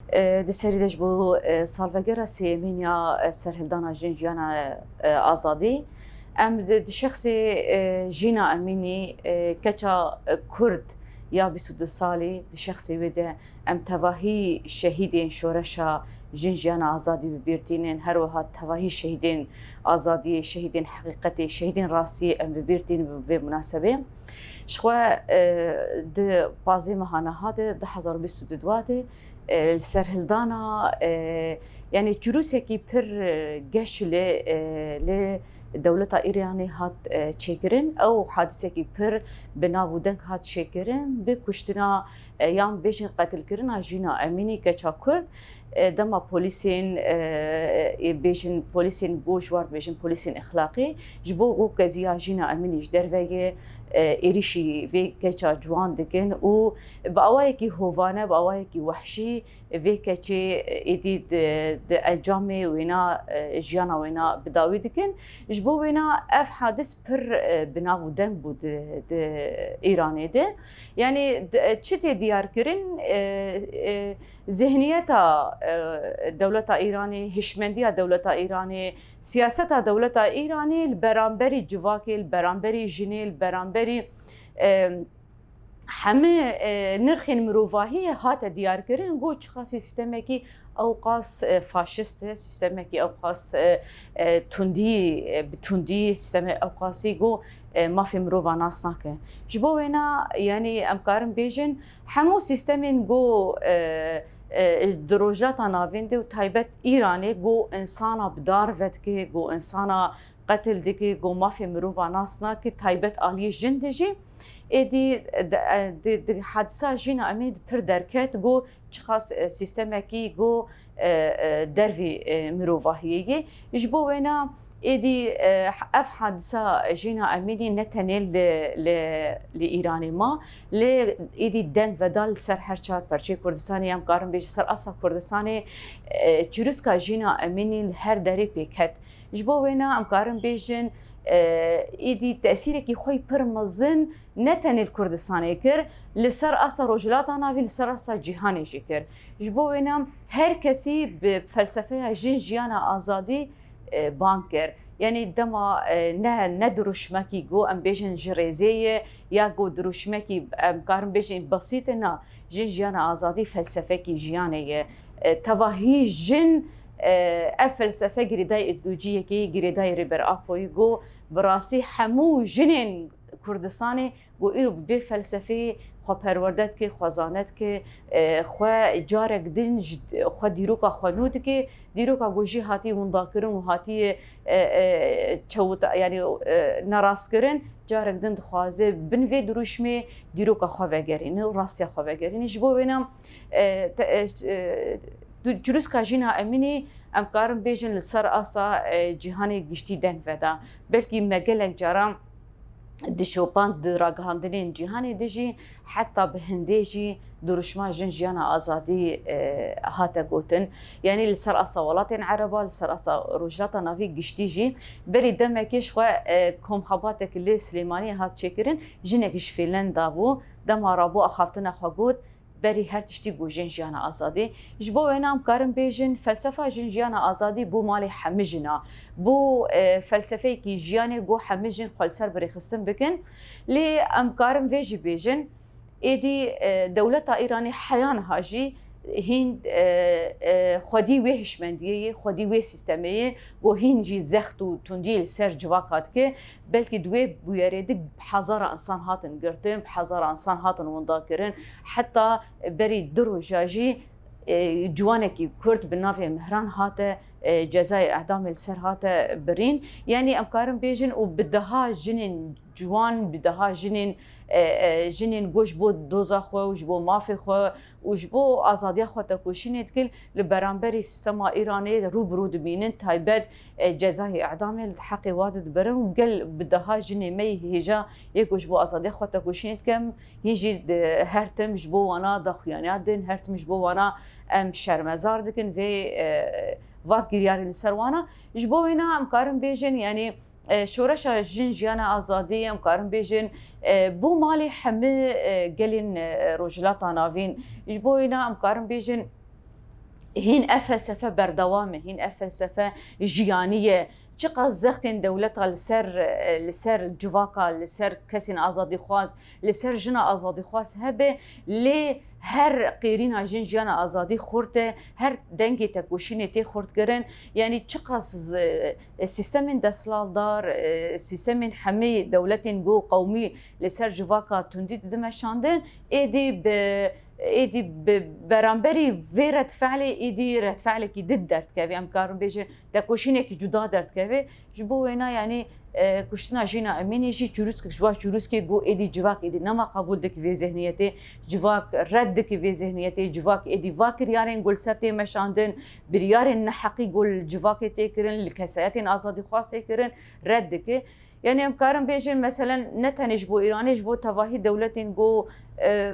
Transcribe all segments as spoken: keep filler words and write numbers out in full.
Di serî de ji bo salvegera sêyemîn ya serhildana jin jiyana azadî, em di şexsê Jîna Emînî, keça Kurd ya bîst û du salî, di şexsê wê de em tevahî şehîdên şoreşa jin jiyana azadî bi bîr tînin, her wiha tevahî şehîdên azadiyê, şehîdên heqîqetê, şehîdên rastiyê em bi bîr tînin bi vê munasebê. Ji xwe di pazdeh meha niha de, du hezar û bîst û du de, li serhildana, yanî çirûsekî pir geş li, li dewleta Îranê hat çêkirin. Ew hadisekî pir bi nav û deng hat çêkirin, bi kuştina, yan bêjin qetilkirina Jîna Emînî, keça Kurd. Dema polîsên, bêjin polîsên, go ji war dibêjin polîsên exlaqî, ji bo ku keziya Jîna Emînî ji derve ye, êrîşî vê keça ciwan dikin û bi awayekî hovane, bi awayekî wehşî vê keçê êdî di, di encamê wêna, jiyana wêna bi dawî dikin. Ji bo wêna ev hadis pir bi nav û deng bû di, di Îranê de. Yanî çi tê diyar kirin? Zihniyeta dewleta Îranê, hişmendiya dewleta Îranê, siyaseta dewleta Îranê li beramberî civakê, li beramberî jinê, li beramberî hemî nirxên mirovahiyê hate diyarkirin, ku çiqas sîstemekî ewqas faşist e, sîstemekî ewqas tundî, bi tundî sîstemê ewqasî ku mafê mirova nas nake. Ji bo wêna, yanî em karin bêjin, hemû sîstemên ku, e, e, di Rojhilata Navîn de û taybet Îranê ku insana bi dar vedike, ku insana qetil dike, ku mafê mirova nas nake, taybet aliyê jin de jî, êdî di, e, di, di hadisa Jîna Emînî de pir derket ku çiqas, e, sîstemekî ku, e, e, dervî, e, mirovahiyê ye. Ji bo wêna êdî, e, ev hadisa Jîna Emînî ne tenê li, li, li Îranê ma, lê êdî deng veda li ser her çar perçeyê Kurdistanê, em karin bêjin ser asa Kurdistanê, e, çirûska Jîna Emînî li her derê pêk ket. Ji bo wêna em karin bêjin, e, êdî tesîrekî xwe yî pir mezin ne tenê li Kurdistanê kir, li ser asa Rojhilata Navîn, li ser asa cîhanê jî kir. Ji bo wêna her kesî bi felsefeya jin jiyana azadî, e, bang kir. Yanî dema, e, ne, ne dirûşmekî ku em bêjin ji rêzê ye, ya ku dirûşmekî em karin bêjin besît e, na, jin jiyana azadî felsefekî jiyanê ye. E, tevahî jin, e, ev felsefe girêdayî îdeolojiyekê, girêdayî Rêber Apoyî ku bi rastî hemû jinên Kurdistanê ku îro bi vê felsefeyê xwe perwerde dike, xwe zane dike, e, xwe carek din ji xwe dîroka xwe nû dike, dîroka ku jî hatiye windakirin û hatiye, e, e, çewit-, yanî, e, nerastkirin, carek din dixwaze bin vê dirûşmê dîroka xwe vegerîne û rastiya xwe vegerîne. Ji bo wêna, e, te-, e, e, tu-, çirûska Jîna Emînî, em karin bêjin, li ser asa, e, cîhanê giştî deng veda. Belkî me gelek caran dişopand di ragihandinên cîhanê de jî, heta bi hindê jî dirûşma jin jiyana azadî, e, hate gotin. Yanî li ser asa welatên Ereba, li ser asa Rojhilata Navî giştî jî, berî demekê ji xwe, e, komxebatek li Silêmaniyê hat çêkirin, jinek ji Fînlenda bû, dema rabû axaftina xwe got, berî her tiştî ku jin jiyana azadî. Ji bo wêna em karin bêjin, felsefa jin jiyana azadî bû malê hemî jina. Bû, e, felsefeyekî jiyanê ku hemî jin xwe li ser birêxistin bikin. Lê em karin vê jî bêjin, êdî, e, dewleta Îranê heya niha jî hîn, e, e, xwedî wê hişmendiyê ye, xwedî wê sîstemê ye, ku hîn jî zext û tundî li ser civaka dike. Belkî di wê bûyerê de bi hezara insan hatin girtin, bi hezara insan hatin winda kirin. Heta berî du roja jî, e, ciwanekî Kurd bi navê Mihran hate, e, cezayê îdamê li ser hate birîn. Yanî em karin bêjin û bi deha jinên ciwan, bi deha jinên, e, e, jinên ku ji bo doza xwe û ji bo mafê xwe û ji bo azadiya xwe tekoşînê dikin, li beramberî sîstema Îranê rû bi rû dibînin, taybet, e, cezayê îdamê li heqê wa de dibirin û gel bi deha jinê me yê hêja yê ku ji bo azadiya xwe tekoşînê dikin, hîn jî di-, her tim ji bo wana daxuyaniya din, her tim ji bo wana em şermezar dikin vê, e, van kiryarên li ser wana. Ji bo wêna em karin bêjin, yanî, e, şoreşa jin jiyana azadî, em karin bêjin, e, bû malê hemî, e, gelên, e, Rojhilata Navîn. Ji bo wêna em karin bêjin, Hîn ev felsefe berdewam e, hîn ev felsefe jiyanî ye. Çiqas zextên dewleta li ser, li ser civaka, li ser kesên azadîxwaz, li ser jina azadîxwaz hebe, lê her qêrîna jin jiyana azadî xurt e, her dengê tekoşînê tê xurtkirin. Yanî çiqas z-, sîstemên desthilatdar, sîstemên hemî dewletên go qewmî li ser civaka tundî didin meşandin, êdî bi, êdî bi beramberî vê redfe'lê êdî redfe'lekî din derdikeve. Em karin bêjin tekoşînekî cuda derdikeve. Ji bo wêna, yanî, e, kuştina Jîna Emînî jî çûrûskek ji wan çûrûskê ku êdî civak êdî nema qebûl dike vê zihniyetê, civak red dike vê zihniyetê, civak êdî va kiryarên ku li ser tê meşandin, biryarên neheqî ku li civakê tê kirin, li kesayetên azadîxwaz tê kirin, red dike. Yanî em karin bêjin, meselen, ne tenê ji bo Îranê, ji bo tevahî dewletên ku, e,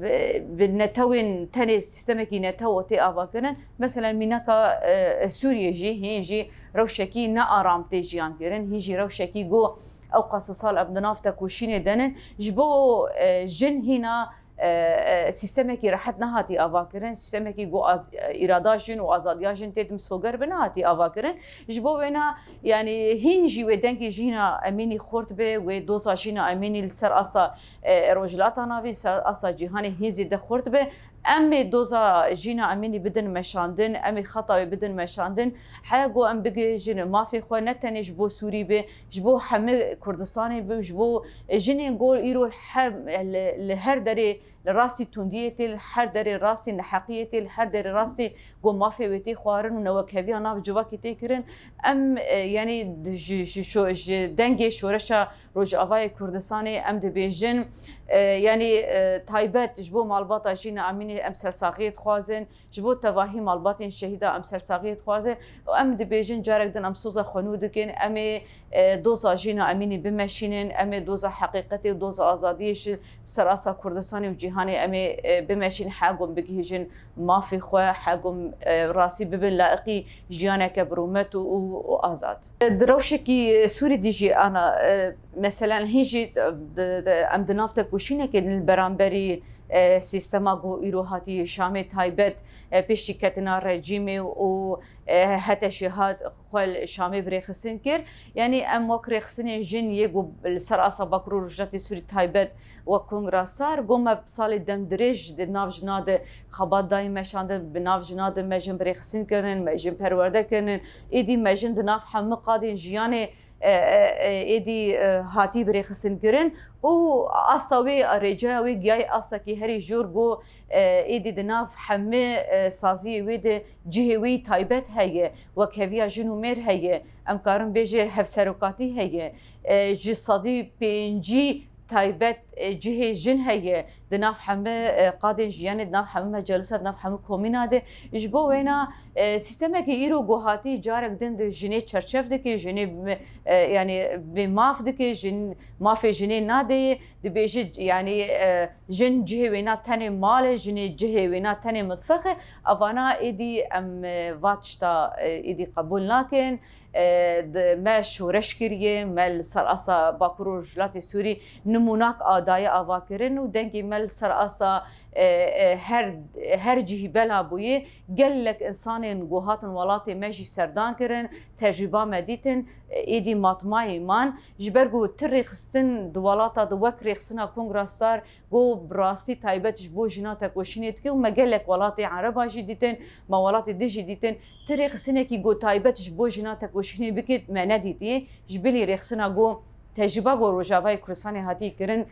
bi, bi netewên tenê sîstemekî netew tê avakirin. Meselen, mînaka, e, Sûriyê jî, hîn jî rewşekî ne aram tê jiyan kirin, hîn jî rewşekî ku ew qasa sal em di nav tekoşînê de ne. Ji bo, e, jin hîna e, e, sîstemekî rehet nehatî avakirin, sîstemekî ku az-, e, îrada jin û azadiya jin tê di misoger be nehatî avakirin. Ji bo wêna, yanî hîn jî wê dengê Jîna Emînî xurt be, wê doza Jîna Emînî li ser asa, e, Rojhilata Navîn, ser asa cîhanê hîn zêde xurt be. Em ê doza Jîna Emînî bidin meşandin, em ê xeta wê bidin meşandin. Heya ku em bigihîjin mafê xwe ne tenê ji bo Sûrî be, ji bo hemî Kurdistanê be, ji bo jinên ku îro he-, li, li her derê li rastî tundiyê tê, li her derê rastî neheqiyê tê, li her derê rastî ku mafê wê tê xwarin û newekhevîya nav civakê tê kirin. Em, e, yanî di-, ji, ji şo-, ji dengê şoreşa Rojavayê Kurdistanê em dibêjin, e, yanî, e, taybet ji bo malbata Jîna Emînî em sersaxiyê dixwazin, ji bo tevahî malbatên şehîda em sersaxiyê dixwazin û em dibêjin carek din em soza xwe nû dikin, em ê, e, doza Jîna Emînî bimeşînin, em ê doza heqîqetê û doza azadiyê ji ser asa Kurdistanê û cîhanê em ê, e, bimeşînin, heya ku em bigihîjin mafê xwe, heya ku em, e, rastî bibin layiqî jiyaneke bi rûmet û, û, û azad. Di rewşekî Sûrî dî jî ana, e, meselen hîn jî, e, di, di, em di nav tekoşînekê din li beramberî, e, sîstema ku îro hatî Şamê taybet, e, piştî ketina rejîmê û, e, HTŞ'ê hat xwe li Şamê bi rêxistin kir. Yanî em wek rêxistinên jin yê ku li ser asa Bakur û Rojhilatê Sûrî taybet wek Kongra Sar, ku me bi salê dem dirêj di nav jina de xebat dayîn meşandin, bi nav jina de me jin bi rêxistin kirinin, me jin perwerde kirinin, êdî me jin di nav hemû qadên jiyanê, e, e, e, êdî, e, hatî bi rêxistin kirin û asta wê, rêceya wê giyayî astekî herî jor ku, e, êdî di nav hemî, e, saziyê wê de cihê wê yî taybet heye, wekheviya jin û mêr heye, em karin bêjin hevserokatî heye, e, ji sedî pêncî taybet, e, cihê jin heye di nav hemî, e, qadên jiyanê, di nav hemî mecelisa, di nav hemî komîna de. Ji bo wêna, e, sîstemekî îro ku hatî carek din di jinê çerçev dike, jinê bi, e, yanî bê maf dike, jin, mafê jinê nadeyê, dibêje, yanî, e, jin cihê wêna tenê mal e, jinê cihê wêna tenê mitfex e. Evana êdî em, e, va tişta, e, êdî qebûl nakin. E, di, me şoreş kiriye, me li ser asa Bakur û Rojhilatê Sûrî nimûnak a daye avakirin û dengê me li ser asa, e, e, her, her cihî bela bûye. Gelek însanên ku hatin welatê me jî serdan kirin, tecrîba me dîtin, e, êdî matmayî man. Ji ber ku ti rêxistin di welata de wek rêxistina Kongra Sar, ku bi rastî taybet ji bo jina tekoşînê dike û me gelek welatê Ereba jî dîtin, me welatê din jî dîtin. Ti rêxistinekî ku taybet ji bo jina tekoşînê bike me nedîtiye. Ji bilî rêxistina ku tecrîba ku Rojavayê Kurdistanê hatiye kirin,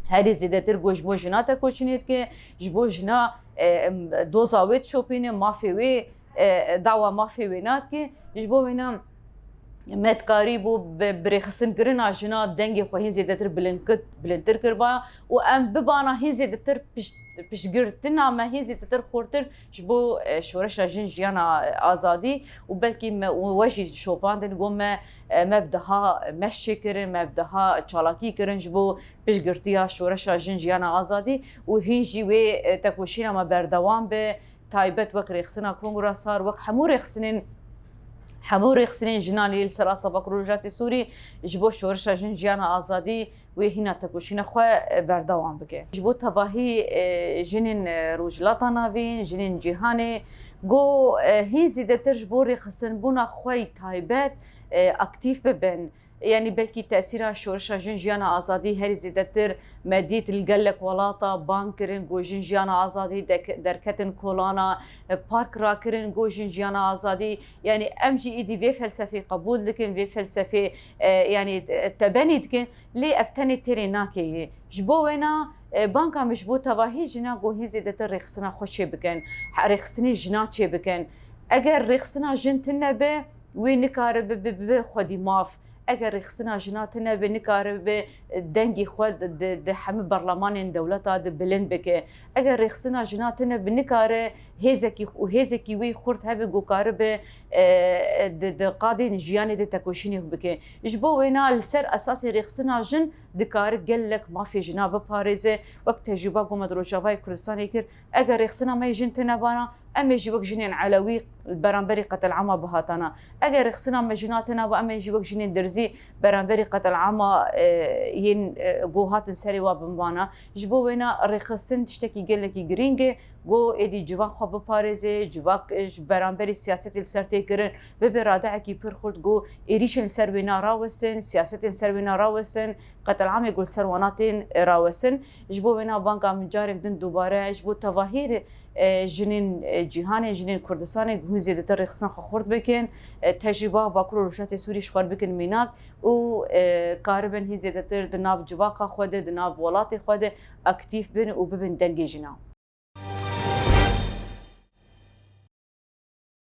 herî zêdetir ku ji bo jina tekoşînê dike, ji bo jina, e, em, doza wê dişopîne, mafê wê, e, dawa mafê wê nadike. Ji bo wêna me dikarîbû bi, bi rêxistinkirina jina dengê xwe hîn zêdetir bilind kir, bilindtir kiriba û em bibana hîn zêdetir pişt-, piştgirtina me hîn zêdetir xurtir ji bo, e, şoreşa jin jiyana, e, azadî û belkî me û we jî şopandin, got me, e, me bi daha meş çêkirin, me bi daha çalakî kirin ji bo piştgirtiya şoreşa jin jiyana azadî û hîn jî wê, e, tekoşîna me berdewam be. Taybet wek rêxistina Kongra Sar, wek hemû rêxistinên Hemû rêxistinên jinan li ser asta Bakur û Rojhilatê Sûrî ji bo şorişa jin, jiyana azadî wê hîna tekoşîna xwe berdewam bike. Ji bo tevahî, e, jinên, e, Rojhilata Navîn, jinên cîhanê, go, e, hîn zêdetir ji bo rêxistinbûna xwe yî taybet, e, aktîf bibin. Yanî belkî tesîra şorişa jin, jiyana azadî herî zêdetir me dît li gelek welata bang kirin, go jin, jiyana azadî dek-, derketin kolana, e, park rakirin, go jin, jiyana azadî. Yanî em jî îdî vê felsefê qebûl dikin, vê felsefê, e, yanî, e, tebenî dikin, lê ev tenê têrê nake yê. Ji bo wêna, e, banga min ji bo tevahî jina go hîn zêdetir rêxistina xwe çêbikin, he-, rêxistinê jina çêbikin. Eger rêxistina jin tune be, wê nikare bibe, bibe xwedî maf. Eger rêxistina jina tune be, nikare bibe dengê xwe di, di, di hemî berlemanên dewleta de bilind bike. Eger rêxistina jina tune be, nikare hêzekî û hêzekî wê xurt hebe ku karibe, e, di, di qadên jiyanê de tekoşînê bike. Ji bo wêna li ser esasê rêxistina jin dikare gelek mafê jina biparêze. Wek tecrûba ku me di Rojavayê Kurdistanê kir, eger rêxistina me yê jin tune bana, em ê jî wek jinên Elewî beramberî qetelama bihatana. Eger rêxistina me jina tune ba, em ê jî wek jinên Dirzî beramberî qetelama, e, yên, e, ku hatin serê wa binbana. Ji bo wêna rêxistin tiştekî gelekî girîng e. Go êdî civak xwe biparêze, civak, e, ji beramberî siyasetê li ser tê kirin, bibe radeyekî pir xurt, go êrîşên li ser wêna rawestin, siyasetên li ser wêna rawestin, qetelamê ku li ser wana tên, e, rawestin. Ji bo wêna banga min carek din dubare, ji bo tevahî, e, jinên, e, cîhanê, jinên Kurdistanê hûn zêdetir rêxistina xwe xurt bikin, e, tecrûba Bakur û Rojhilatê Sûrî ji xwe re bikin mînak û, e, karibin hîn zêdetir di nav civaka xwe de, di nav welatê xwe de aktîf bin û bibin dengê jinan.